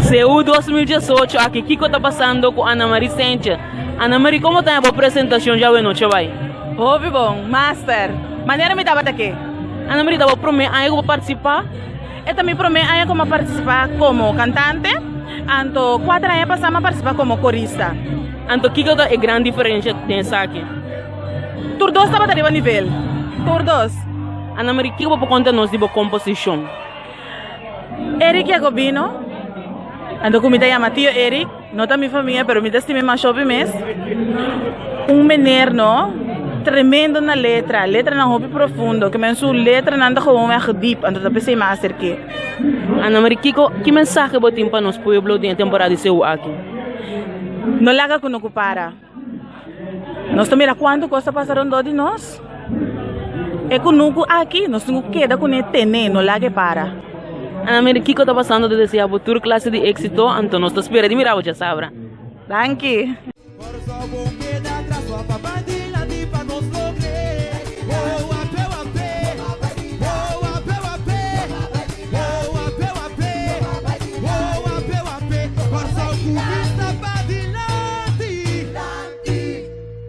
Seú 2018 aki kiko ta pasando ku Ana Marie Sentje? Ana Marie, komo ta bo presentashon djawe nochi bai? Hopi bon, master. Manera mi tabata ke. Ana Marie, ta bo promé aña ku bo partisipá? E ta mi promé aña ku mi a partisipá komo kantante, anto kuater aña pasá mi a partisipá komo korista. Anto kiko ta e gran diferensha den esaki? Tur dos tabata riba nivel, tur dos. Ana Marie, kiko bo por konta nos di bo komposishon? Eric Jacobino, anto ku mi ta yama tio Eric, no ta mi famia pero mi ta stima e mas hopi mes. Un meneer no, tremendo na letra, letranan hopi profundo, ke men su letranan ta gewoon echt diep, anto ta p'esei mi a aserk'é. Ana Marie, kiko, ki mensahe bo tin pa nos pueblo den e temporada di seú aki? No laga ku no ku para. Nos ta mira kuantu kos ta pasa rondó di nos. E kunuku aki nos tin ku keda kuné tené, no laga e para. Ana Marie, kiko ta pasando ta desea bo tur klase di éksito, anto nos ta spera di mira bo djasabra. Danki.